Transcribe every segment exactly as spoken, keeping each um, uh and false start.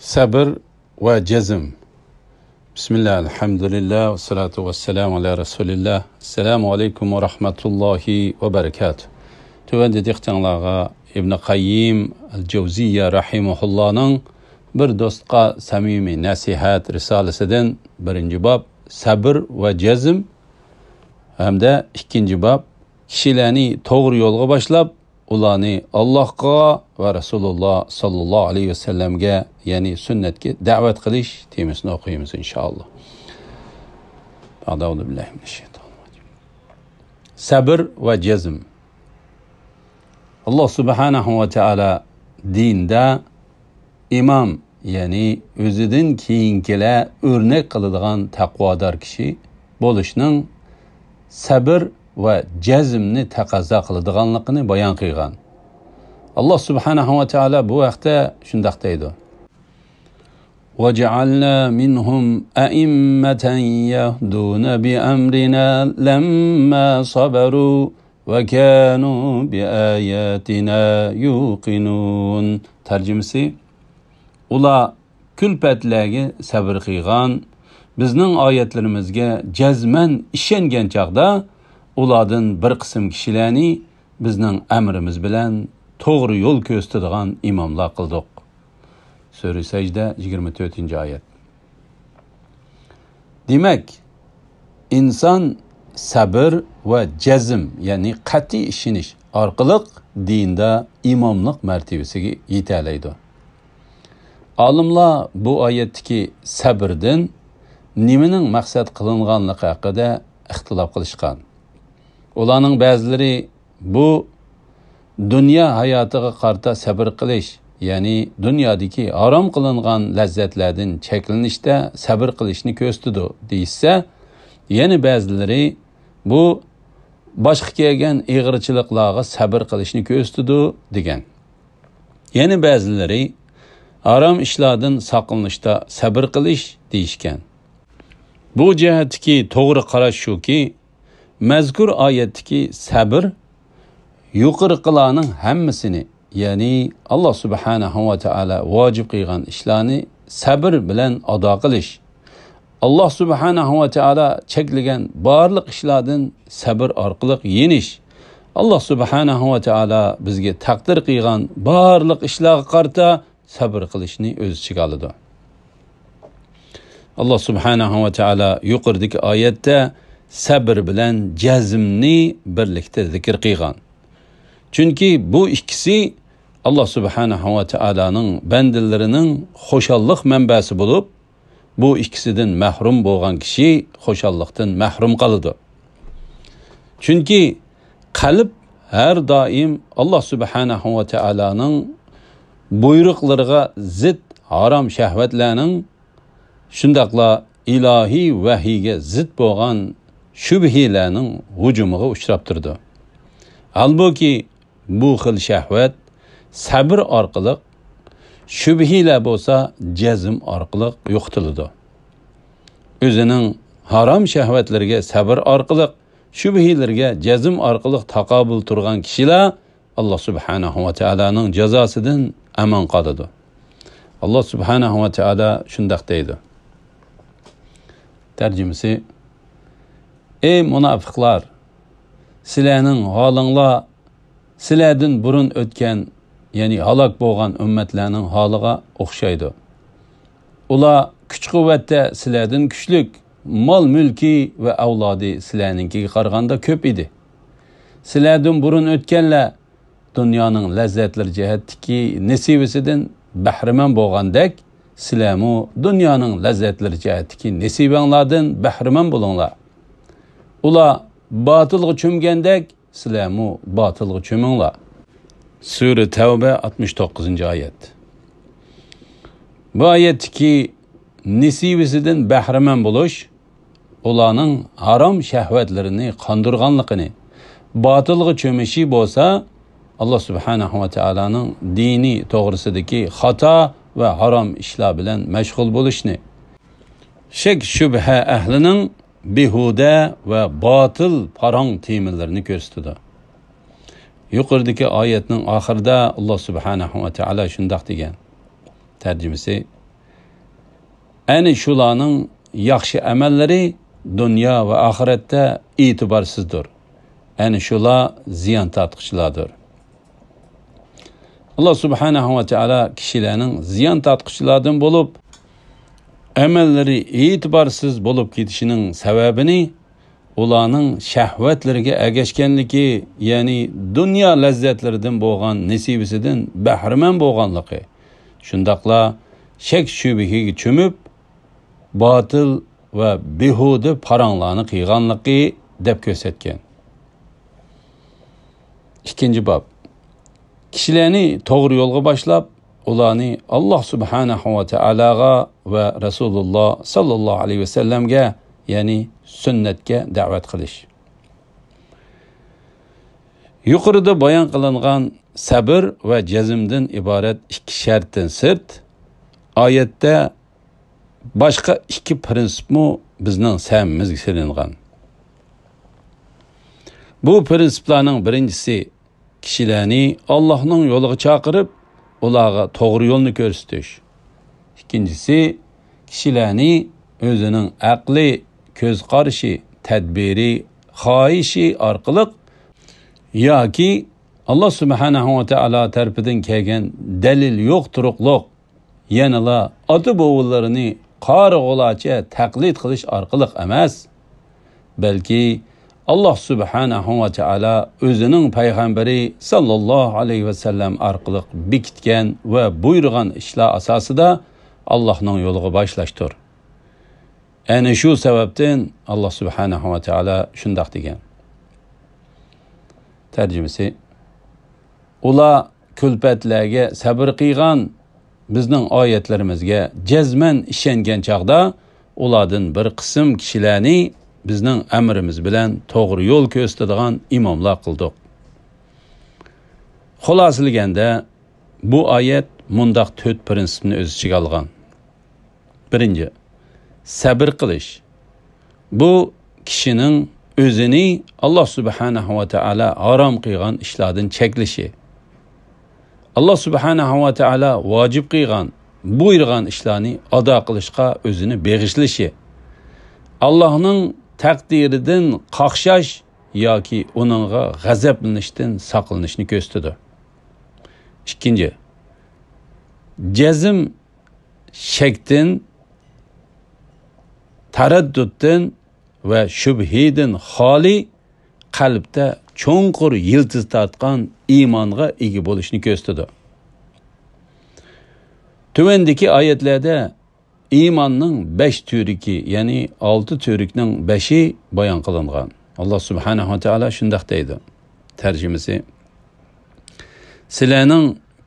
سەبر ۋە جەزم. بىسمىللا، ئەلھەمدۇلىللا، ۋەسسالاتۇ ۋەسسالامۇ ئالا رەسۇلىللا. ئەسسالامۇ ئەلەيكۇم ۋە رەھمەتۇللاھى ۋە بەرىكاتۇھ. تۆۋەندە دىققىتىڭلارغا ئىبن قەييىم ئەل جەۋزىيە رەھىمەھۇللانىڭ بىر دوستقا سەمىمىي نەسىھەت رىسالىسىدىن بىرىنچى باب، سەبر ۋە جەزم، ھەمدە ئىككىنچى باب، كىشىلەرنى توغرا يولغا باشلاپ، ئۇلارنى ئاللاھقا ۋە رەسۇلۇللا ساللاللاھۇ ئەلەيھى ۋەسەللەمگە، يەنى سۈننەتكە دەۋەت قىلىش تېمىسىنى ئوقۇيمىز، ئىنشائاللا. سەبر ۋە جەزم. ئاللاھ سۇبھانەھۇ ۋە تائالا دىندا ئىمام، يەنى ئۆزىدىن كېيىنكىلەر ئۆرنەك قىلىدىغان تەقۋادار كىشى بولۇشنىڭ سەبر ۋە جەزمنى تەقەززا قىلىدىغانلىقىنى بايان قىلغان. ئاللاھ سۇبھانەھۇ ۋە تائالا بۇ ھەقتە شۇنداق دەيدۇ: وجعلنا منهم أئمة يهدون بأمرنا لما صبروا وكانوا بآياتنا يوقنون. تەرجىمىسى: ئۇلار كۈلپەتلەرگە سەبر قىلغان، بىزنىڭ ئايەتلىرىمىزگە جەزمەن ئىشەنگەن چاغدا، ئۇلاردىن بىر قىسىم كىشىلەرنى بىزنىڭ ئەمرىمىز بىلەن توغرا يول كۆرسىتىدىغان ئىماملار قىلدۇق. سۈرە سەجدە، يىگىرمە تۆتىنچى ئايەت. دېمەك، ئىنسان سەبر ۋە جەزم، يەنى قەتئىي ئىشىنىش ئارقىلىق دىندا ئىماملىق مەرتىۋىسىگە يېتەلەيدۇ. ئالىملار بۇ ئايەتتىكى سەبردىن نېمىنىڭ مەقسەت قىلىنغانلىقى ھەققىدە ئىختىلاپ قىلىشقان. ئۇلارنىڭ بەزىلىرى بۇ دۇنيا ھاياتىغا قارىتا سەبر قىلىش، يەنى دۇنيادىكى ھارام قىلىنغان لەززەتلەردىن چەكلىنىشتە سەبر قىلىشنى كۆرسىتىدۇ دېيىشسە، يەنە بەزىلىرى بۇ باشقا كەلگەن ئېغىرچىلىقلارغا سەبر قىلىشنى كۆرسىتىدۇ دېگەن. يەنە بەزىلىرى ھارام ئىشلاردىن ساقلىنىشتا سەبر قىلىش دېيىشكەن. بۇ جەھەتتىكى توغرا قاراش شۇكى، مەزكۇر ئايەتتىكى سەبر يۇقىرىقىلارنىڭ ھەممىسىنى، يەنى ئاللاھ سۇبھانەھۇ ۋە تائالا ۋاجىپ قىلغان ئىشلارنى سەبر بىلەن ئادا قىلىش، ئاللاھ سۇبھانەھۇ ۋە تائالا چەكلىگەن بارلىق ئىشلاردىن سەبر ئارقىلىق يېنىش، ئاللاھ سۇبھانەھۇ ۋە تائالا بىزگە تەقدىر قىلغان بارلىق ئىشلارغا قارىتا سەبر قىلىشنى ئۆز ئىچىگە ئالىدۇ. ئاللاھ سۇبھانەھۇ ۋە تائالا يۇقىرىدىكى ئايەتتە سەبر بىلەن جەزمنى بىرلىكتە زىكىر قىلغان. چۈنكى بۇ ئىككىسى ئاللاھ سۇبھانەھۇ ۋە تائالانىڭ بەندىلىرىنىڭ خۇشاللىق مەنبەسى بولۇپ، بۇ ئىككىسىدىن مەھرۇم بولغان كىشى خۇشاللىقتىن مەھرۇم قالىدۇ. چۈنكى قەلب ھەر دائىم ئاللاھ سۇبھانەھۇ ۋە تائالانىڭ بۇيرۇقلىرىغا زىت ھارام شەھۋەتلەرنىڭ، شۇنداقلا ئىلاھىي ۋەھىيگە زىت بولغان شۈبھىلەرنىڭ ھۇجۇمىغا ئۇچراپ تۇرىدۇ. ھالبۇكى، بۇ خىل شەھۋەت سەبر ئارقىلىق، شۈبھىلەر بولسا جەزم ئارقىلىق يوقىتىلىدۇ. ئۆزىنىڭ ھارام شەھۋەتلىرىگە سەبر ئارقىلىق، شۈبھىلىرىگە جەزم ئارقىلىق تاقابىل تۇرغان كىشىلەر ئاللاھ سۇبھانەھۇ ۋە تائالانىڭ جازاسىدىن ئامان قالىدۇ. ئاللاھ سۇبھانەھۇ ۋە تائالا شۇنداق دەيدۇ. تەرجىمىسى: ئەي مۇناپىقلار! سىلەرنىڭ ھالىڭلار سىلەردىن بۇرۇن ئۆتكەن، يەنى ھالاك بولغان ئۈممەتلەرنىڭ ھالىغا ئوخشايدۇ. ئۇلار كۈچ-قۇۋۋەتتە سىلەردىن كۈچلۈك، مال-مۈلكى ۋە ئەۋلادى سىلەرنىڭكىگە قارىغاندا كۆپ ئىدى. سىلەردىن بۇرۇن ئۆتكەنلەر دۇنيانىڭ لەززەتلىرى جەھەتتىكى نېسىۋىسىدىن بەھرىمەن بولغاندەك، سىلەرمۇ دۇنيانىڭ لەززەتلىرى جەھەتتىكى نېسىۋەڭلاردىن بەھرىمەن بولۇڭلار. ئۇلار باتىلغا چۆمگەندەك، سىلەرمۇ باتىلغا چۆمۈڭلار. سۈرە تەۋبە، ئاتمىش توققۇزىنچى ئايەت. بۇ ئايەتتىكى نېسىۋىسىدىن بەھرىمەن بولۇش، ئۇلارنىڭ ھارام شەھۋەتلىرىنى قاندۇرغانلىقىنى، باتىلغا چۆمۈشى بولسا، ئاللاھ سۇبھانەھۇ ۋە تائالانىڭ دىنى توغرىسىدىكى خاتا ۋە ھارام ئىشلار بىلەن مەشغۇل بولۇشنى، شەك-شۈبھە ئەھلىنىڭ بىھۇدە ۋە باتىل پاراڭ تېمىلىرىنى كۆرسىتىدۇ. يۇقىرىدىكى ئايەتنىڭ ئاخىرىدا ئاللاھ سۇبھانەھۇ ۋە تائالا شۇنداق دېگەن. تەرجىمىسى: ئەنە شۇلارنىڭ ياخشى ئەمەللىرى دۇنيا ۋە ئاخىرەتتە ئېتىبارسىزدۇر. ئەنە شۇلار زىيان تارتقۇچىلاردۇر. ئاللا سۇبھانەھۇ ۋە تائالا كىشىلەرنىڭ زىيان تارتقۇچىلاردىن بولۇپ، ئەمەللىرى ئېتىبارسىز بولۇپ كېتىشىنىڭ سەۋەبىنى ئۇلارنىڭ شەھۋەتلىرىگە ئەگەشكەنلىكى، يەنى دۇنيا لەززەتلىرىدىن بولغان نېسىۋىسىدىن بەھرىمەن بولغانلىقى، شۇنداقلا شەك-شۈبھىگە چۆمۈپ، باتىل ۋە بىھۇدە پاراڭلارنى قىلغانلىقى دەپ كۆرسەتكەن. ئىككىنچى باب. كىشىلەرنى توغرا يولغا باشلاپ، ئۇلارنى ئاللا سۇبھانەھۇ ۋە تائالاغا ۋە رەسۇلۇللا ساللاللاھۇ ئەلەيھى ۋەسەللەمگە، يەنى سۈننەتكە دەۋەت قىلىش. يۇقىرىدا بايان قىلىنغان سەبر ۋە جەزمدىن ئىبارەت ئىككى شەرتتىن سىرت، ئايەتتە باشقا ئىككى پىرىنسىپمۇ بىزنىڭ سەمىمىزگە سېلىنغان. بۇ پىرىنسىپلارنىڭ بىرىنچىسى، كىشىلەرنى ئاللاھنىڭ يولىغا چاقىرىپ، ئۇلارغا توغرا يولنى كۆرسىتىش. ئىككىنچىسى، كىشىلەرنى ئۆزىنىڭ ئەقلى، كۆز قارىشى، تەدبىرى، خاھىشى ئارقىلىق ياكى ئاللا سۇبھانەھۇ ۋە تائالا تەرىپىدىن كەلگەن دەلىل يوق تۇرۇقلۇق، يەنىلا ئاتا-بوۋىلىرىنى قارىغۇلارچە تەقلىد قىلىش ئارقىلىق ئەمەس، بەلكى ئاللا سۇبھانەھۇ ۋە تائالا ئۆزىنىڭ پەيغەمبىرى ساللاللاھۇ ئەلەيھى ۋەسەللەم ئارقىلىق بېكىتكەن ۋە بۇيرۇغان ئىشلار ئاساسىدا ئاللاھنىڭ يولىغا باشلاشتۇر. ئەنە شۇ سەۋەبتىن ئاللا سۇبھانەھۇ ۋە تائالا شۇنداق دېگەن. تەرجىمىسى، ئۇلار كۈلپەتلەرگە سەبر قىلغان، بىزنىڭ ئايەتلىرىمىزگە جەزمەن ئىشەنگەن چاغدا، ئۇلاردىن بىر قىسىم كىشىلەرنى بىزنىڭ ئەمرىمىز بىلەن توغرا يول كۆرسىتىدىغان ئىماملار قىلدۇق. خۇلاسىلىگەندە، بۇ ئايەت مۇنداق تۆت پىرىنسىپنى ئۆز ئىچىگە ئالغان. بىرىنچى، سەبر قىلىش. بۇ كىشىنىڭ ئۆزىنى ئاللا سۇبھانەھۇ ۋە تائالا ھارام قىلغان ئىشلاردىن چەكلىشى، ئاللا سۇبھانەھۇ ۋە تائالا ۋاجىپ قىلغان، بۇيرۇغان ئىشلارنى ئادا قىلىشقا ئۆزىنى بېغىشلىشى، ئاللاھنىڭ تەقدىرىدىن قاقشاش ياكى ئۇنىڭغا غەزەپلىنىشتىن ساقلىنىشنى كۆرسىتىدۇ. ئىككىنچى، جەزم شەكتىن، تەرەددۇتتىن ۋە شۈبھىدىن خالىي، قەلبتە چوڭقۇر يىلتىز تارتقان ئىمانغا ئىگە بولۇشنى كۆرسىتىدۇ. تۆۋەندىكى ئايەتلەردە ئىماننىڭ بەش تۈۋرۈكى، يەنى ئالتە تۈۋرۈكنىڭ بەشى بايان قىلىنغان. ئاللا سۇبھانەھۇ ۋە تائالا شۇنداق دەيدۇ. تەرجىمىسى، سىلەرنىڭ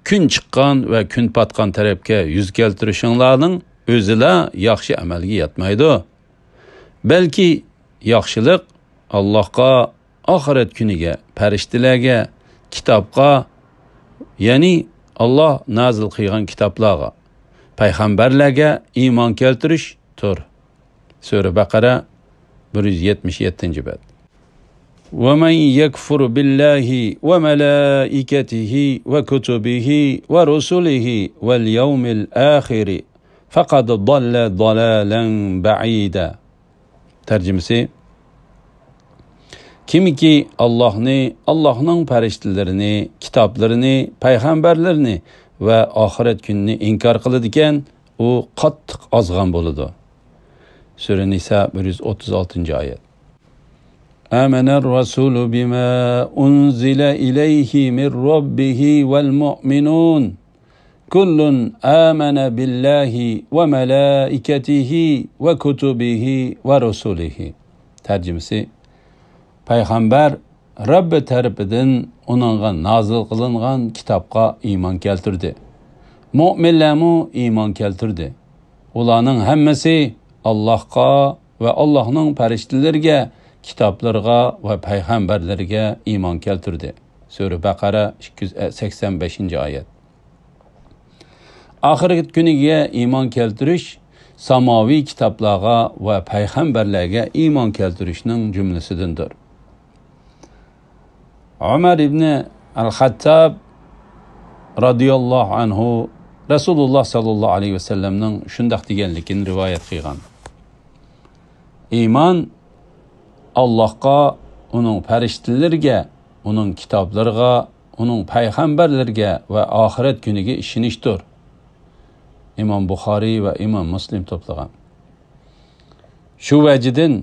كۈن چىققان ۋە كۈن پاتقان تەرەپكە يۈز كەلتۈرۈشۈڭلارنىڭ ئۆزىلا ياخشى ئەمەلگە ياتمايدۇ. بەلكى ياخشىلىق ئاللاھقا، ئاخىرەت كۈنىگە، پەرىشتىلەرگە، كىتابقا، يەنى ئاللاھ نازىل قىلغان كىتابلارغا، پەيغەمبەرلەرگە ئىمان كەلتۈرۈشتۇر. سۈرە بەقەرە، بىر يۈز يەتمىش يەتتىنچى بەت. ومن يكفر بالله وملائكته وكتبه ورسله واليوم الآخر فقد ضل ضلالا بعيدا. تەرجىمىسى، كىمكى ئاللاھنى، ئاللاھنىڭ پەرىشتىلىرىنى، كىتابلىرىنى، پەيغەمبەرلىرىنى ۋە ئاخىرەت كۈنىنى ئىنكار قىلىدىكەن، ئۇ قاتتىق ئازغان بولىدۇ. سۈرە نىسا، بىر يۈز ئوتتۇز ئالتىنچى ئايەت. آمن الرسول بما أنزل إليه من ربه والمؤمنون كل آمن بالله وملائكته وكتبه ورسله. تەرجىمىسى، پەيغەمبەر رەببى تەرىپىدىن ئۇنىڭغا نازىل قىلىنغان كىتابقا ئىمان كەلتۈردى. مۆمىنلەرمۇ ئىمان كەلتۈردى. ئۇلارنىڭ ھەممىسى ئاللاھقا ۋە ئاللاھنىڭ پەرىشتىلىرىگە، كىتابلىرىغا ۋە پەيغەمبەرلىرىگە ئىمان كەلتۈردى. سۈرە بەقەرە، ئىككى يۈز سەكسەن بەشىنچى ئايەت. ئاخىرەت كۈنىگە ئىمان كەلتۈرۈش ساماۋىي كىتابلارغا ۋە پەيغەمبەرلەرگە ئىمان كەلتۈرۈشنىڭ جۈملىسىدىندۇر. ئۆمەر ئىبنى ئەل-خەتتاب رازىياللاھۇ ئەنھۇ رەسۇلۇللا ساللاللاھۇ ئەلەيھى ۋەسەللەمنىڭ شۇنداق دېگەنلىكىنى رىۋايەت قىلغان. ئىمان ئاللاھقا، ئۇنىڭ پەرىشتىلىرىگە، ئۇنىڭ كىتابلىرىغا، ئۇنىڭ پەيغەمبەرلىرىگە ۋە ئاخىرەت كۈنىگە ئىشىنىشتۇر. ئىمام بۇخارىي ۋە ئىمام مۇسلىم توپلىغان. شۇ ۋەجىدىن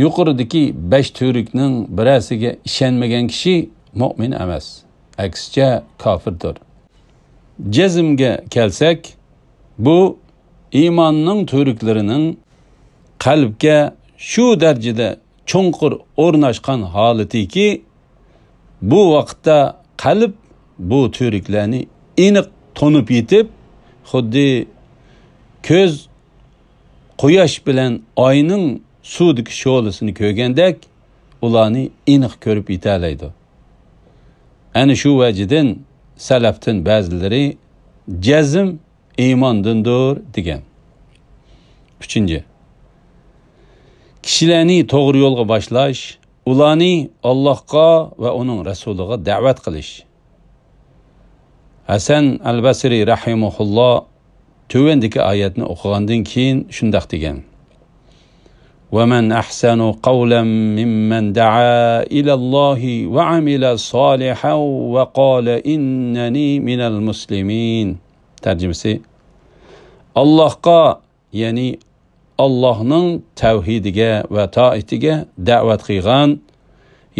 يۇقىرىدىكى بەش تۈۋرۈكنىڭ بىرەرسىگە ئىشەنمىگەن كىشى مۇئمىن ئەمەس، ئەكسىچە كاپىردۇر. جەزمگە كەلسەك، بۇ ئىماننىڭ تۈۋرۈكلىرىنىڭ قەلبكە شۇ دەرىجىدە چوڭقۇر ئورناشقان ھالىتىكى، بۇ ۋاقىتتا قەلب بۇ تۈۋرۈكلەرنى ئېنىق تونۇپ يېتىپ، خۇددى كۆز قۇياش بىلەن ئاينىڭ سۇدىكى شولىسىنى كۆرگەندەك، ئۇلارنى ئېنىق كۆرۈپ يېتەلەيدۇ. ئەنە شۇ ۋەجىدىن سەلەفتىن بەزىلىرى جەزم ئىماندىندۇر دېگەن. ئۈچىنچى، كىشىلەرنى توغرا يولغا باشلاش، ئۇلارنى ئاللاھقا ۋە ئۇنىڭ رەسۇلىغا دەۋەت قىلىش. ھەسەن ئەل بەسرى رەھىمەھۇللا تۆۋەندىكى ئايەتنى ئوقۇغاندىن كېيىن شۇنداق دېگەن: ومن أحسن قولا ممن دعا إلى الله وعمل صالحا وقال إنني من المسلمين. تەرجىمىسى: ئاللاھقا، يەنى ئاللاھنىڭ تەۋھىدىگە ۋە تائىتىگە دەۋەت قىلغان،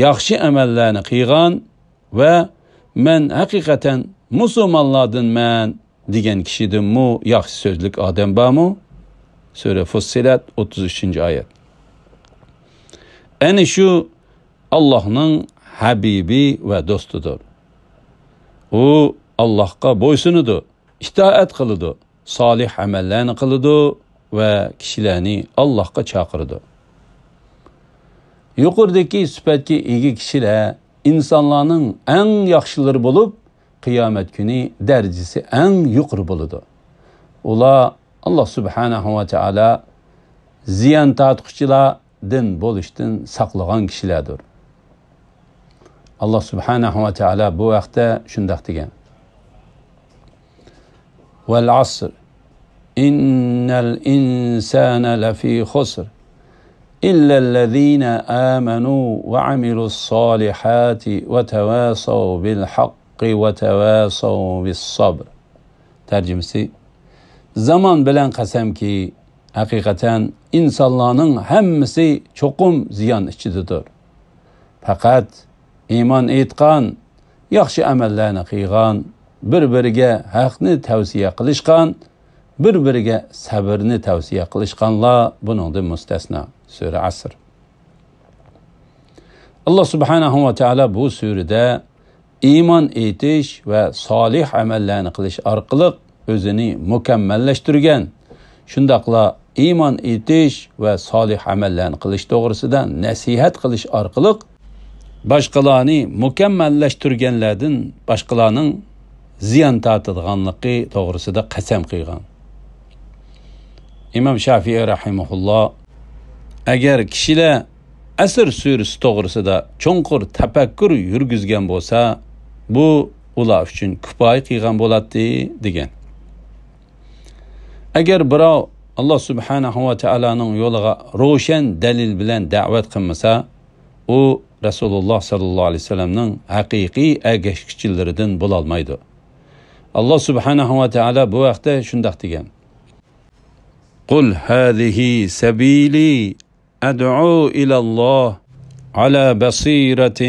ياخشى ئەمەللەرنى قىلغان ۋە مەن ھەقىقەتەن مۇسۇلمانلاردىنمەن دېگەن كىشىدىنمۇ ياخشى سۆزلۈك ئادەم بارمۇ؟ سۈرە فۇسسىلەت، ئوتتۇز ئۈچىنچى ئايەت. ئەنە شۇ ئاللاھنىڭ ھەبىبى ۋە دوستىدۇر. ئۇ ئاللاھقا بويسۇنىدۇ، ئىتائەت قىلىدۇ، سالىھ ئەمەللەرنى قىلىدۇ ۋە كىشىلەرنى ئاللاھقا چاقىرىدۇ. يۇقىرىدىكى سۈپەتكە ئىگە كىشىلەر ئىنسانلارنىڭ ئەڭ ياخشىلىرى بولۇپ، قىيامەت كۈنى دەرىجىسى ئەڭ يۇقىرى بولىدۇ. ئۇلار ئاللاھ سۇبھانەھۇ ۋە تائالا زىيان تارتقۇچىلاردىن بولۇشتىن ساقلىغان كىشىلەردۇر. ئاللاھ سۇبھانەھۇ ۋە تائالا بۇ ھەقتە شۇنداق دېگەن: والعصر إن الإنسان لفي خسر إلا الذين آمنوا وعملوا الصالحات وتواصوا بالحق وتواصوا بالصبر. تەرجىمىسى: زامان بىلەن قەسەمكى، ھەقىقەتەن ئىنسانلارنىڭ ھەممىسى چوقۇم زىيان ئىچىدىدۇر. پەقەت ئىمان ئېيتقان، ياخشى ئەمەللەرنى قىلغان، بىر-بىرىگە ھەقنى تەۋسىيە قىلىشقان، بىر-بىرىگە سەبرنى تەۋسىيە قىلىشقانلار بۇنىڭدىن مۇستەسنا. سۈرە ئەسر. ئاللاھ سۇبھانەھۇ ۋە تائالا بۇ سۈرىدە ئىمان ئېيتىش ۋە سالىھ ئەمەللەرنى قىلىش ئارقىلىق ئۆزىنى مۇكەممەللەشتۈرگەن، شۇنداقلا ئىمان ئېيتىش ۋە سالىھ ئەمەللەرنى قىلىش توغرىسىدا نەسىھەت قىلىش ئارقىلىق باشقىلارنى مۇكەممەللەشتۈرگەنلەردىن باشقىلارنىڭ زىيان تارتىدىغانلىقى توغرىسىدا قەسەم قىلغان. ئىمام شافىئى رەھىمەھۇللا: ئەگەر كىشىلەر ئەسر سۈرىسى توغرىسىدا چوڭقۇر تەپەككۇر يۈرگۈزگەن بولسا، بۇ ئۇلار ئۈچۈن كۇپايە قىلغان بولاتتى، دېگەن. ئەگەر بىراۋ ئاللاھ سۇبھانەھۇ ۋە تائالانىڭ يولىغا روشەن دەلىل بىلەن دەۋەت قىلمىسا، ئۇ رەسۇلۇللا ساللاللاھۇ ئەلەيھى ۋەسەللەمنىڭ ھەقىقىي ئەگەشكۈچىلىرىدىن بولالمايدۇ. ئاللاھ سۇبھانەھۇ ۋە تائالا بۇ ھەقتە شۇنداق دېگەن: قل هذه سبيلي أدعو إلى الله على بصيرة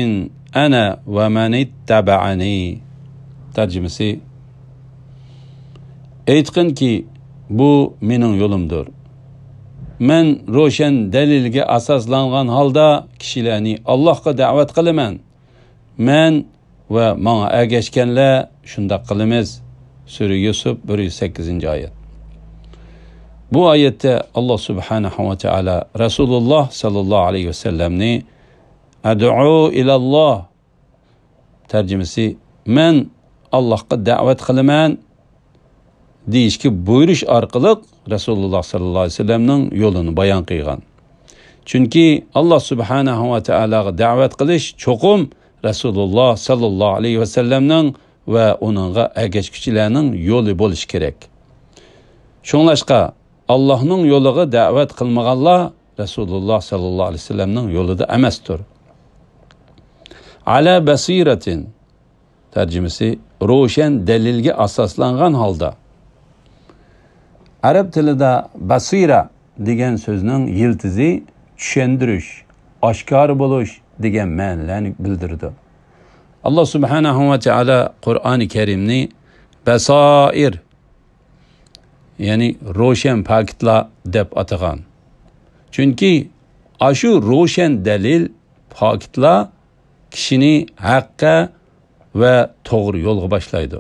أنا ومن اتبعني. تەرجىمىسى: ئېيتقىنكى، بۇ مېنىڭ يولۇمدۇر. مەن روشەن دەلىلگە ئاساسلانغان ھالدا كىشىلەرنى ئاللاھقا دەۋەت قىلىمەن. مەن ۋە ماڭا ئەگەشكەنلەر شۇنداق قىلىمىز. سۈرە يۈسۈپ، بىر يۈز سەككىزىنچى ئايەت. بۇ ئايەتتە ئاللاھ سۇبھانەھۇ ۋە تائالا رەسۇلۇللا ساللاللاھۇ ئەلەيھى ۋەسەللەمنى «ئەدئۇ ئىلەللاھ» تەرجىمىسى، «مەن ئاللاھقا دەۋەت قىلىمەن» دېيىشكە بۇيرۇش ئارقىلىق رەسۇلۇللا ساللاللاھۇ ئەلەيھى ۋەسەللەمنىڭ يولىنى بايان قىلغان. چۈنكى ئاللاھ سۇبھانەھۇ ۋە تائالاغا دەۋەت قىلىش چوقۇم رەسۇلۇللا ساللاللاھۇ ئەلەيھى ۋەسەللەمنىڭ ۋە ئۇنىڭغا ئەگەشكۈچىلەرنىڭ يولى بولۇشى كېرەك. شۇڭلاشقا، ئاللاھنىڭ يولىغا دەۋەت قىلمىغانلار رەسۇلۇللاھ سەللەللاھۇ ئەلەيھى ۋەسەللەمنىڭ يولىدا ئەمەستۇر. ئەلا بەسىرەتىن، تەرجىمىسى، روشەن دەلىلگە ئاساسلانغان ھالدا. ئەرەب تىلىدا بەسىرە دېگەن سۆزنىڭ يىلتىزى چۈشەندۈرۈش، ئاشكارا بولۇش دېگەن مەنىلەرنى بىلدۈرىدۇ. ئاللاھ سۇبھانەھۇ ۋە تائالا قۇرئانى كەرىمنى بەسائىر، يەنى روشەن پاكىتلار دەپ ئاتىغان. چۈنكى ئاشۇ روشەن دەلىل، پاكىتلار كىشىنى ھەققە ۋە توغرا يولغا باشلايدۇ.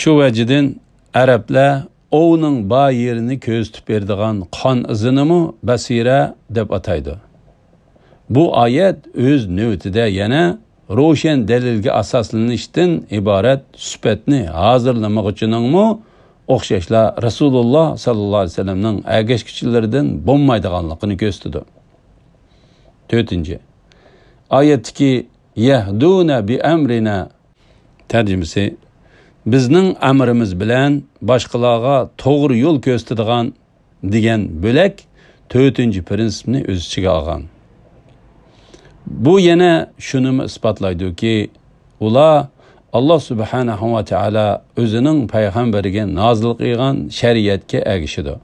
شۇ ۋەجىدىن ئەرەبلەر ئوۋنىڭ بار يېرىنى كۆرسىتىپ بېرىدىغان قان ئىزىنىمۇ بەسىرە دەپ ئاتايدۇ. بۇ ئايەت ئۆز نۆۋىتىدە يەنە روشەن دەلىلگە ئاساسلىنىشتىن ئىبارەت سۈپەتنى ھازىرلىمىغۇچىنىڭمۇ ئوخشاشلا رەسۇلۇللاھ سەللەللاھۇ ئەلەيھى ۋەسەللەمنىڭ ئەگەشكۈچىلىرىدىن بولمايدىغانلىقىنى كۆرسىتىدۇ. تۆتىنچى، ئايەتتىكى يەھدۇنە بىئەمرىنا، تەرجىمىسى، بىزنىڭ ئەمرىمىز بىلەن باشقىلارغا توغرا يول كۆرسىتىدىغان دېگەن بۆلەك تۆتىنچى پىرىنسىپنى ئۆز ئىچىگە ئالغان. بۇ يەنە شۇنىمۇ ئىسپاتلايدۇكى، ئۇلار ئاللاھ سۇبھانەھۇ ۋە تائالا ئۆزىنىڭ پەيغەمبىرىگە نازىل قىلغان شەرىئەتكە ئەگىشىدۇ.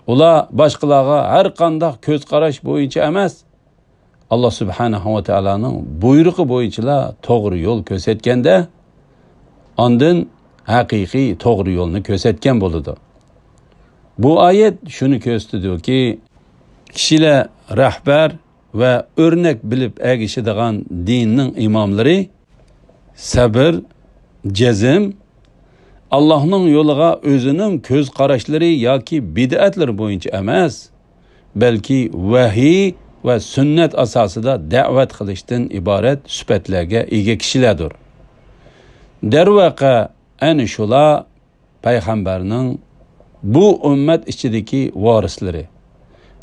ئۇلار باشقىلارغا ھەر قانداق كۆز قاراش بويىچە ئەمەس، ئاللاھ سۇبھانەھۇ ۋە تائالانىڭ بۇيرۇقى بويىچىلا توغرا يول كۆرسەتكەندە، ئاندىن ھەقىقىي توغرا يولنى كۆرسەتكەن بولىدۇ. بۇ ئايەت شۇنى كۆرسىتىدۇكى، كىشىلەر رەھبەر ۋە ئۆرنەك بىلىپ ئەگىشىدىغان دىننىڭ ئىماملىرى سەبر، جەزم، ئاللاھنىڭ يولىغا ئۆزىنىڭ كۆز قاراشلىرى ياكى بىدئەتلىرى بويىچە ئەمەس، بەلكى ۋەھىي ۋە سۈننەت ئاساسىدا دەۋەت قىلىشتىن ئىبارەت سۈپەتلەرگە ئىگە كىشىلەردۇر. دەرۋەقە، ئەنە شۇلار پەيغەمبەرنىڭ بۇ ئۈممەت ئىچىدىكى ۋارىسلىرى،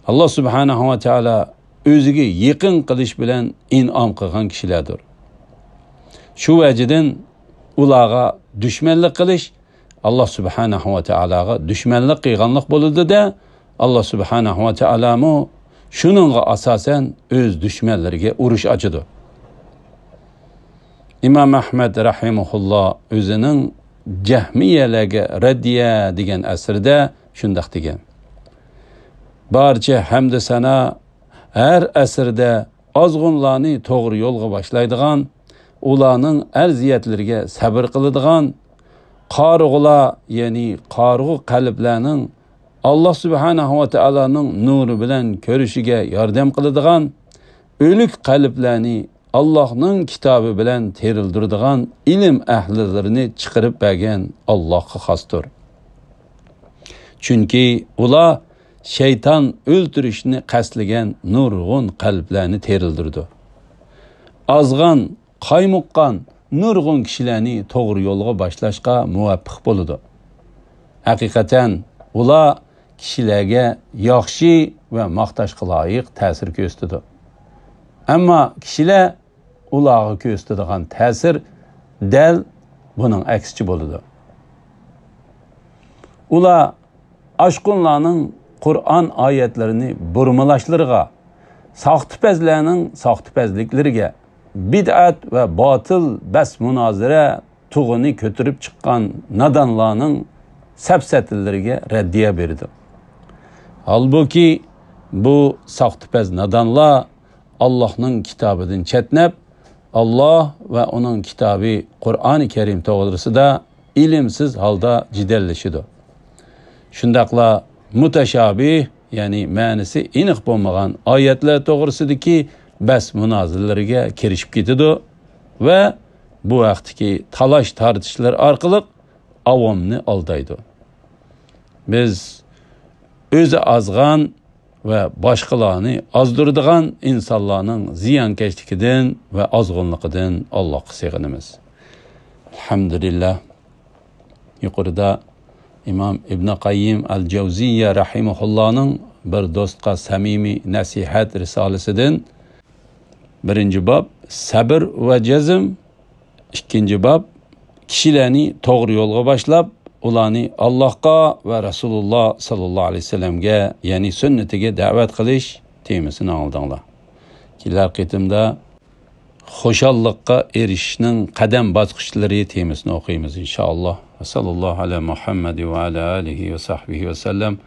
ئاللاھ سۇبھانەھۇ ۋە تائالا ئۆزىگە يېقىن قىلىش بىلەن ئىنئام قىلغان كىشىلەردۇر. شۇ ۋەجىدىن ئۇلارغا دۈشمەنلىك قىلىش ئاللاھ سۇبھانەھۇ ۋە تائالاغا دۈشمەنلىك قىلغانلىق بولىدۇ-دە، ئاللاھ سۇبھانەھۇ ۋە تائالامۇ شۇنىڭغا ئاساسەن ئۆز دۈشمەنلىرىگە ئۇرۇش ئاچىدۇ. ئىمام ئەھمەد رەھىمەھۇللا ئۆزىنىڭ جەھمىيەلەرگە رەددىيە دېگەن ئەسىرىدە شۇنداق دېگەن: بارچە ھەمدۇ سانا ھەر ئەسىردە ئازغۇنلارنى توغرا يولغا باشلايدىغان، ئۇلارنىڭ ئەرزىيەتلىرىگە سەبىر قىلىدىغان، قارىغۇلار، يەنى قارىغۇ قەلبلەرنىڭ ئاللاھ سۇبھانەھۇ ۋە تائالانىڭ نۇرى بىلەن كۆرۈشىگە ياردەم قىلىدىغان، ئۆلۈك قەلبلەرنى ئاللاھنىڭ كىتابى بىلەن تىرىلدۈرىدىغان ئىلىم ئەھلىلىرىنى چىقىرىپ بەرگەن ئاللاھقا خاستۇر. چۈنكى ئۇلار شەيتان ئۆلتۈرۈشنى قەستلىگەن نۇرغۇن قەلبلەرنى تىرىلدۈرىدۇ. ئازغان، قايمۇققان نۇرغۇن كىشىلەرنى توغرا يولغا باشلاشقا مۇۋەپپەق بولىدۇ. ھەقىقەتەن، ئۇلار كىشىلەرگە ياخشى ۋە ماختاشقا لايىق تەسىر كۆرسىتىدۇ. ئەمما كىشىلەر ئۇلارغا كۆرسىتىدىغان تەسىر دەل بۇنىڭ ئەكسىچە بولىدۇ. ئۇلار ئاشقۇنلارنىڭ قۇرئان ئايەتلىرىنى بۇرمىلاشلىرىغا، ساختىپەزلەرنىڭ ساختىپەزلىكلىرىگە، بىدئەت ۋە باتىل بەس-مۇنازىرە تۇغىنى كۆتۈرۈپ چىققان نادانلارنىڭ سەپسەتىلىرىگە رەددىيە بېرىدۇ. ھالبۇكى، بۇ ساختىپەز نادانلار ئاللاھنىڭ كىتابىدىن چەتنەپ، ئاللاھ ۋە ئۇنىڭ كىتابى قۇرئانى كەرىم توغرىسىدا ئىلىمسىز ھالدا جېدەللىشىدۇ. شۇنداقلا مۇتەشابىھ، يەنى مەنىسى ئېنىق بولمىغان ئايەتلەر توغرىسىدىكى بەس-مۇنازىرىلىرىگە كىرىشىپ كېتىدۇ ۋە بۇ ھەقتىكى تالاش-تارتىشلار ئارقىلىق ئاۋامنى ئالدايدۇ. بىز ئۆزى ئازغان ۋە باشقىلارنى ئازدۇرىدىغان ئىنسانلارنىڭ زىيانكەشلىكىدىن ۋە ئازغۇنلۇقىدىن ئاللاھقا سېغىنىمىز. ئەلھەمدۇلىللاھ. يۇقىرىدا ئىمام ئىبنى قەييىم ئەل جەۋزىيە رەھىمەھۇللانىڭ بىر دوستقا سەمىمىي نەسىھەت رىسالىسىدىن بىرىنچى باب، سەبر ۋە جەزم، ئىككىنچى باب، كىشىلەرنى توغرا يولغا باشلاپ، ئۇلارنى ئاللاھقا ۋە رەسۇلۇللا ساللاللاھۇ ئەلەيھى ۋەسەللەمگە، يەنى سۈننىتىگە دەۋەت قىلىش تېمىسىنى ئاڭلىدىڭلار. كېلەر قېتىمدا خۇشاللىققا ئېرىشىشنىڭ قەدەم باسقۇچلىرى تېمىسىنى ئوقۇيمىز، ئىنشائاللا. ۋە ساللاللاھۇ ئەلا مۇھەممەد ۋە ئەلا ئالىھى ۋە سەھبىھى ۋە سەللەم.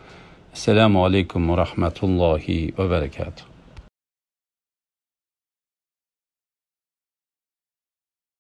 ئەسسالامۇ ئەلەيكۇم ۋە رەھمەتۇللاھى ۋە بەرەكاتۇھ.